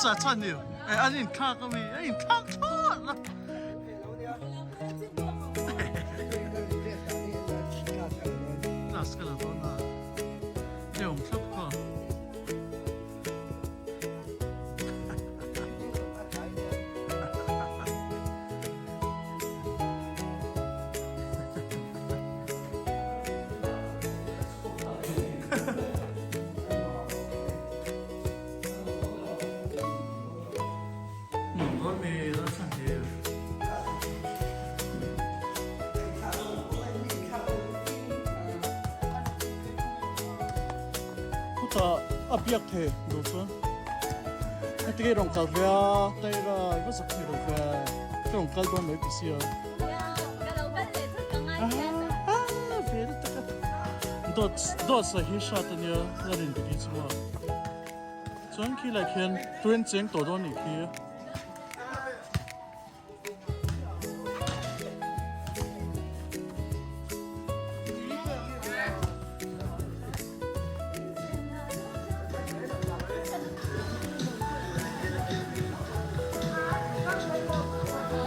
Sa chan ni e an in thlak ami a in thlak thlawt la. Class ka la dawn a. Te awm thlap kha. Khutah a biak thei duh chuan heti nge rawn kal ve a taira i va zak thei lo ve ka rawn kal dawn mai ti sia dawt dawt sawi hi hrat ania la rin ti chu a chuan khi lai khian tuen cheng tawh dawn nih khi.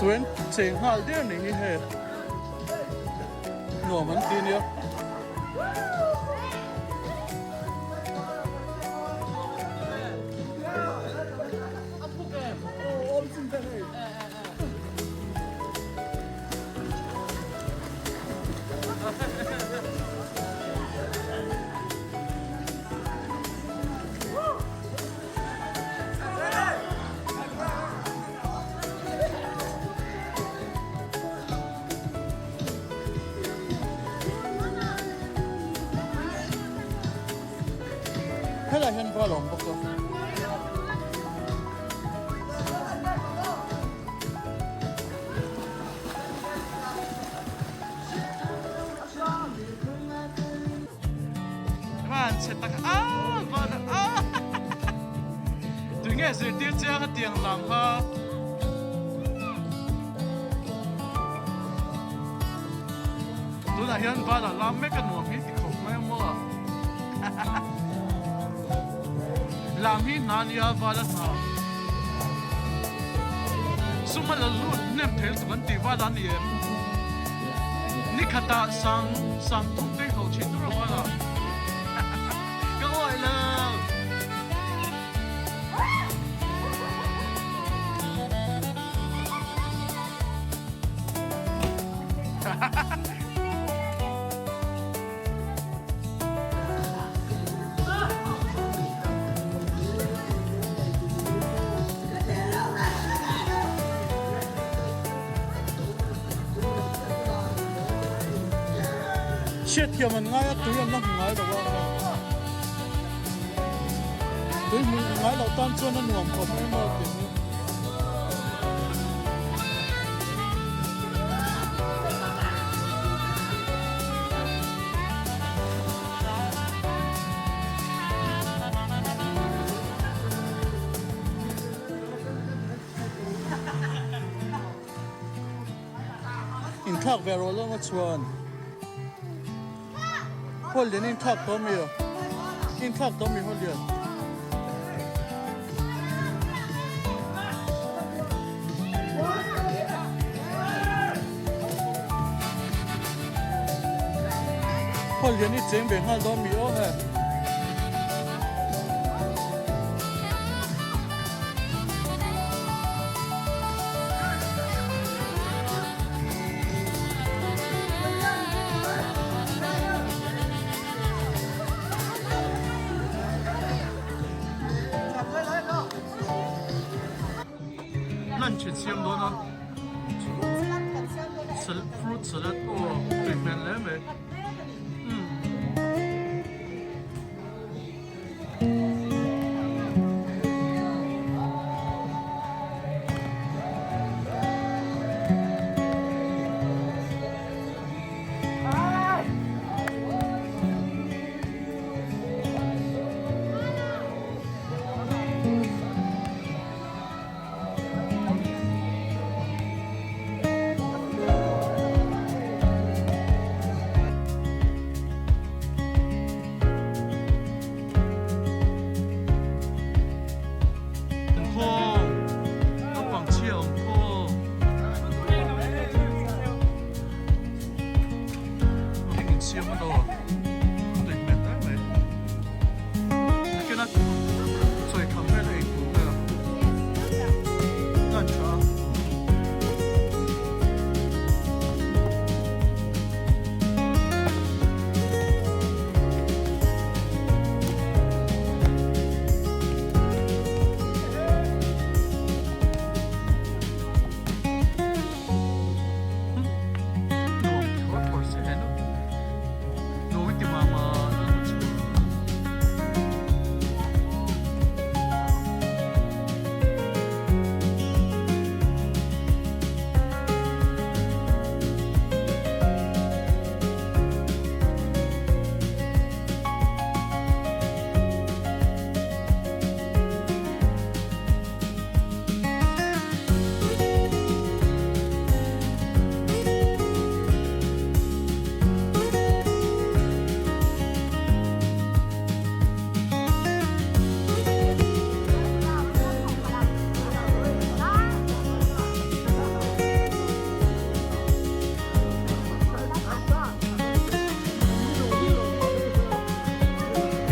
Tuen cheng nghal der ni hi hei nuam an ti nia. Helai hian val a awm bawk a. Van chhe tak a van a Tui nge zirtir chiang a tiang lam kha. Tunah hian vala lam mek a nuam hi ti khawp mai a maw. Lam hi hna nia vala hna. Sum a la lut hnem thei lutuk an tih vala a ni em? Ni khatah sang sang thum te ho thin tur a vala. Ka awih lo. Hriatthiam an ngai a, tui an la hmu ngai lo a, tui hmu ngai loh tan chuan a nuam khawp mai maw tih hi. Inthlak ve rawh lawng a chuan Hall lian inthlak tawh mi inthlak tawh mi hall lian. Hall lian i cheng ve nghal dawn mi aw he. Lunch in siam dawn a fruit salad aw tui hmel hle mai.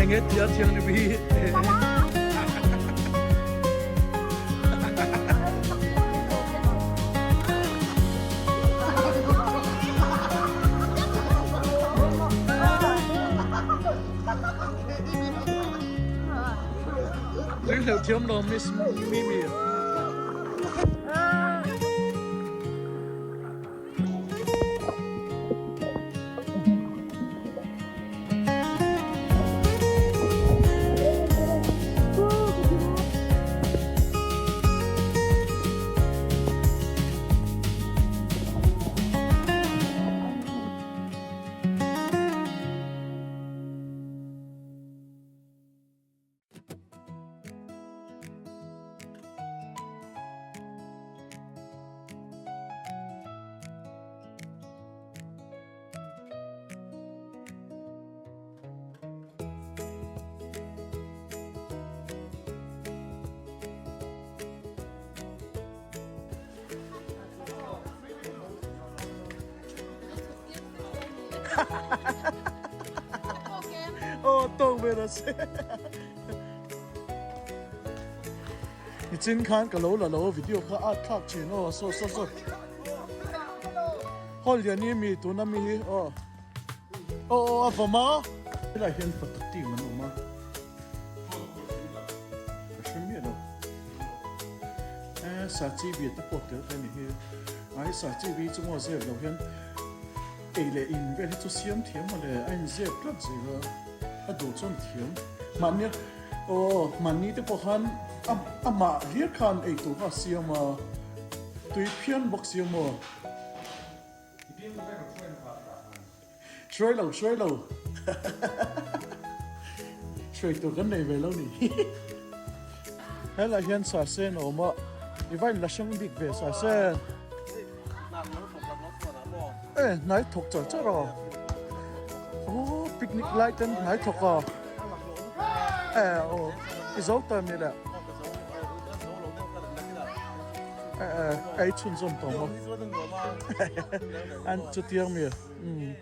Enge tia thianghlim hi. Ringhlel thiam lo Miss Mimi. Aw tawng ve rawh se. Nichin khan ka lo la lo video kha a thlak thin aw saw saw saw. Hall lian i mi tuna mi hi aw. Aw aw a vawm a. Helai hian fatu team an awm a. Ka hre miah lo. Eh sachi bi te pawh tel kha ni hi. Ai sachi bi chu maw zep lo hian ei leh in vel hi chu siam thiam mawle a in zep tlat zel a. A duh chuan thiam. Mahni aw mahni te pawh khan a amah hlir khan ei tur kha a siam a. Tui phian bawk si a maw. Hruai lo, hruai lo. Hruai tur kan nei ve lo ni. Helai hian sa sen a awm a, i va inla hrang bik ve sa sen. E, hnai thawk char char a. Oh, picnic lai ten hnai thawk a. E, oh, i zo ta mi le. E, e, ei chhunzawm tawh maw. An chutiang mi. Umm.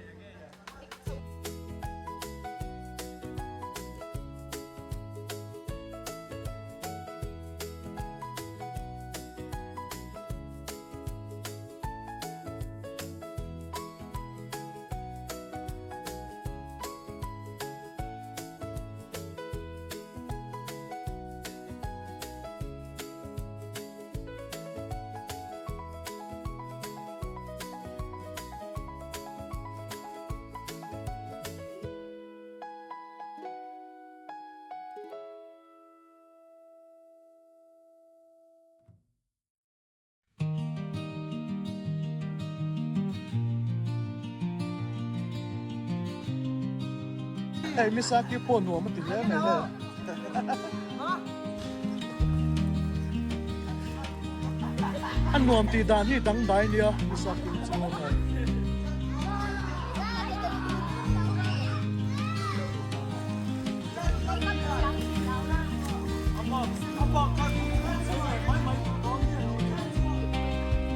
Hei Misaki pawh nuam a ti hle mai le. A nuam tih dan hi dangdai nia Misaki chu a ngai.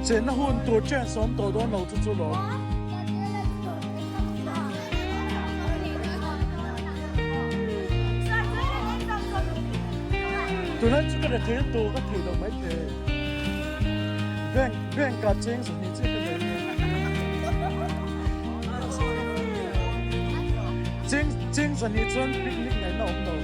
Chenna hun tur chance awm tawh dawn lo chu chu lo. Tunah chu ka rethei tur ka thei lo mai thei. Bank bank ah cheng zahnih chiah ka nei. Cheng cheng zahnih chuan picnic ngaihna awm lo.